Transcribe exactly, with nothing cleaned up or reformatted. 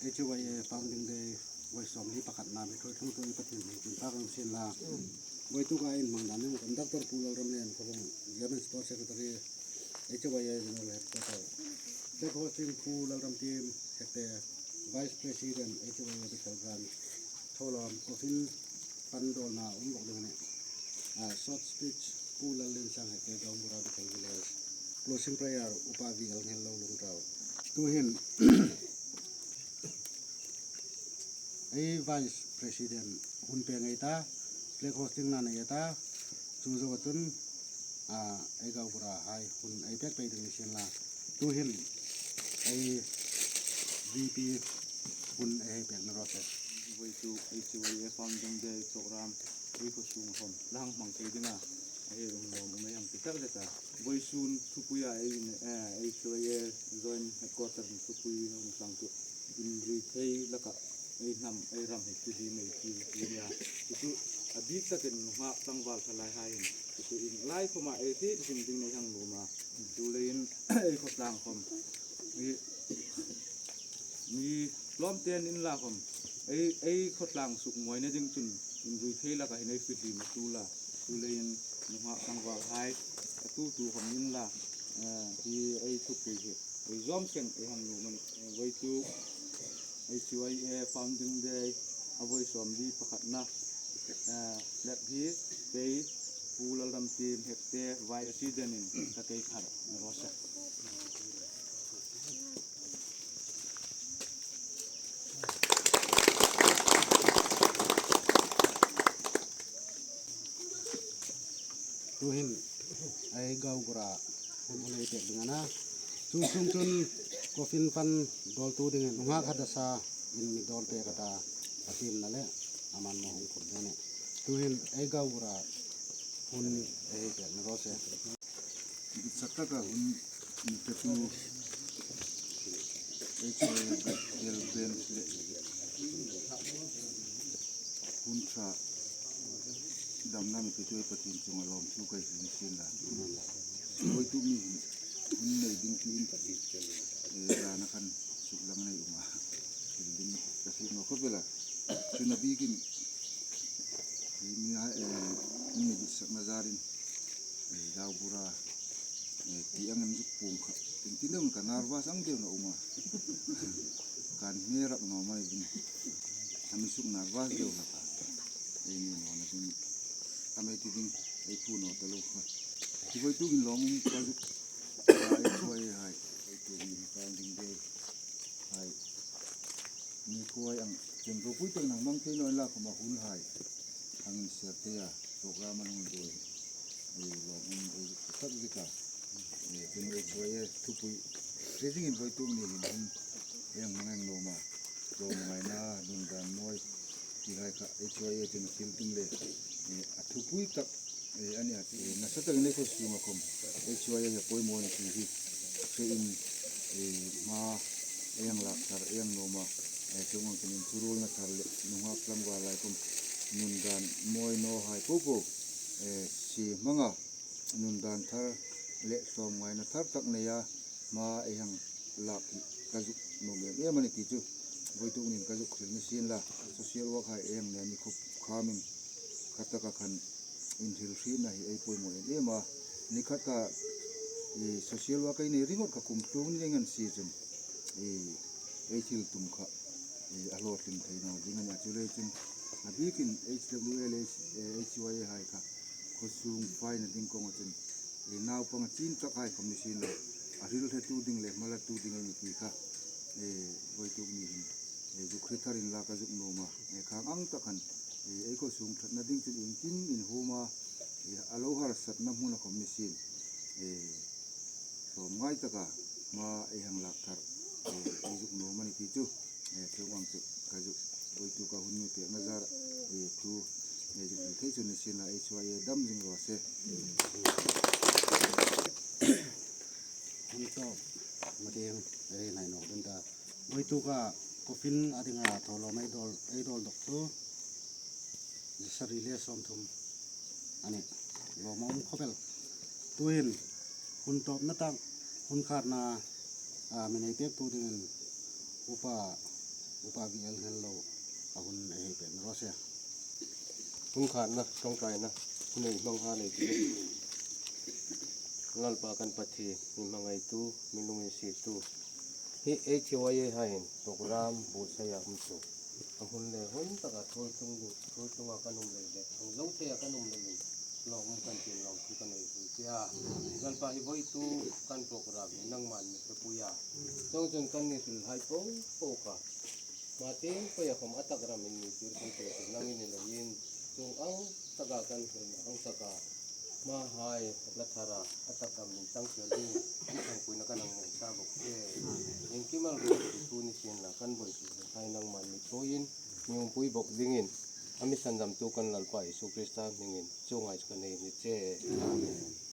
H Y A Founding Day voi sawmli pakhatna mi ṭhuoi tlungtu ei Pathien hming ṭum tak ang sin la. Voi tuka inhmang dan ni kan Doctor Pu Lalramlien Khawbung, Chairman Sports Secretary, H Y A General Headquarter. Flag hosting Pu Lalramtim Hekte, Vice President, H Y A Bethel Branch. Thawlawm coffin pan dawlna um bawk ding a nih. Ah, short speech Pu Lalliensang Hekte, Gaonbura Bethel Village. Closing prayer Upa V L Nghello Lungrau. Tuhin ei Vice President hun pêk ngei ta, flag hosting na nei ta, chu zoa chun, ah, ei gaonbura hai hun ei pêk pei ding ni sin la. Tuhin ei V P hun ei pêk ni raw se. Voi tu H Y A Founding Day program ei khaw sung khawm la hang hmang thei dinga ei um lawm um ei hang ti tak zet a. Vawisun thupuia ei in, eh, H Y A Joint Headquarter in thupui hung tlang chu inrui thei laka ei hnam, ei ram hi chu hi nei ti ti nia. Chu chu a bik takin nunghak tlangval thalaihai hin chu chu in lai khawma ei hriet zing ding nei hang nuom a. Chuleiin ei khawtlang khawm, ei, mi tlawmten in la khawm, ei, ei khawtlang suk muoina ding chun inrui thei laka hin ei fihlim a tul a. Chuleiin nunghak tlangvalhai a tu tu khawm in la, eh, hi ei thupui hi ei zawm seng ei hang nuom a nih. Eh, voi tu H Y A Founding Day a voi sawmli pakhatna, eh, flag hi kei Pu Lalramtim Hekte Vice President in ka kei thar ni raw se. Tuhin ei gaonbura hun hun ei pêk ding a na. Chu sung chun coffin pan dawltu dingin nunghak hadasa in mi dawl pêk a ta, a tiemna le a man mo hung khur ding a nih. Tuhin ei gaonbura hun ei pêk ni raw se. Ditsakna taka hun mi petu ei chu ei bel ben le hun ṭha damna mi petu ei Pathien chunga lawmthu ka hril sin la. Voi tu mi hun nei ding tiin, eh, zana khan suklang nei um a. Hril ding ka hril naw khawp el a. Chun a bikin, eh, mi ha, eh, mi ditsakna zarin, eh, gaonbura, eh, ti angin zuk puong kha. Engtin deuin ka nervous ang deuin a um a. Kan hme rak naw mai ding. A mi suk nervous deu hlak a. Ei ni nawna ding, a mi ti ding, ei phu naw ta lo kha. Hi voi tukin lawm um ka zuk, a, ei thuoi hai, ei tu mi kan ding deu hai. Mi thuoi ang, chun ropui tak nang mang thei naw inla khawma hun hai hang inser thei a, program an hung doi. Ei lawm um ei tak zika. Eh, chun ei thuoi e thupui. Hre dingin voi tuk ni hin hun ei hang mang ang lawm a. Lawm ngaina, nun dan mawi. Ti hai kha ei thuoi e chun a thil ding le, eh, a thupui tak, eh, a nih a, eh, nasa takin ei khaw sunga khawm ei thuoi e hi a poimaw a ni ti hi hrein, eh, hma ei hang lak thar ei hang nuom a, eh, chuong ang chun inthurulna thar le nunghak tlangval lai khawm nun dan mawi naw hai po po, eh, sie hmanga nun dan thar le hlawm ngaina thar tak neia hma ei hang lak hi ka zuk nuom em em a ni ti chu voi tuk nin ka zuk hril ni sien la, social work hai ei hang nei a ni khawp khamin kha taka khan inhril hrietna hi ei poimaw em em a. Ni khat kha, i, social work ei nei ringawt kha kum tlung ning an si chun, i, ei thil tum kha, i, a hlawtling thei naw ding a nih a. Chuleiin chun a bikin H W L, eh, H Y A hai kha khaw sung faina ding kawnga chun, eh, naupang a chin tak hai khawm ni sien la, a hrilhretu ding le hmalatu ding ei ni ti kha, eh, voi tuk ni hin, eh, zuk hre thar inla ka zuk nuom a. Eh, khang ang tak khan, eh, ei khaw sung ṭhatna ding chun iengkim inhuom a, eh, a lo harsatna hmuna khawm ni sien, eh, hlawm ngai taka hma ei hang lak thar, eh, ei zuk nuom a ni ti chu, eh, chuong ang chu ka zuk voi tuka hun mi pekna zara, eh, thu, eh, zuk hril thei chu ni sien la, H Y A dam zing raw se. Hun tawp, ma ding, ei hnai nawk ding ta. Voi tuka coffin a dinga thawlawm ei dawl, ei dawl dawk chu, za sari le sawmthum a nih. Lawm a um khawp el. Tuhin hun tawpna tak, hun khatna, a, mi nei pektu dingin Upa Upa Bial Hmello a hun ei hei pêk naw raw se. Hun khatna, ṭawngṭaina hun ei hmang ha lei ti. Lalpa kan Pathien, mi hmangaitu, mi lunginsiettu. Hi H Y A hain program buotsai a um chu, a hun le hun taka thawi tlung, thawi tlunga kan um lei le, ang zo thei a kan um leiin lawmum kan tiem, lawmthu kan nei hril che a. Lalpa, hi voitu kan program hi nangman mi hrepui a. Chuongchun kan ni hril hai po po kha, hma tieng peia khawm a tak ramin mi tir kan ti chu nangin ni loin, chuong ang taka kan hril ang taka hmahai la thara a tak ramin tang tir ding, mi thangpuina kan hang nei sa bawk che. Iengkim el ruok tu ni sienla kan voitu hai nangman mi thawiin mi umpui bawk dingin, a mi sandamtu kan Lalpa Isu Krista hmingin chuong hai chu kan nei ni che. Amen.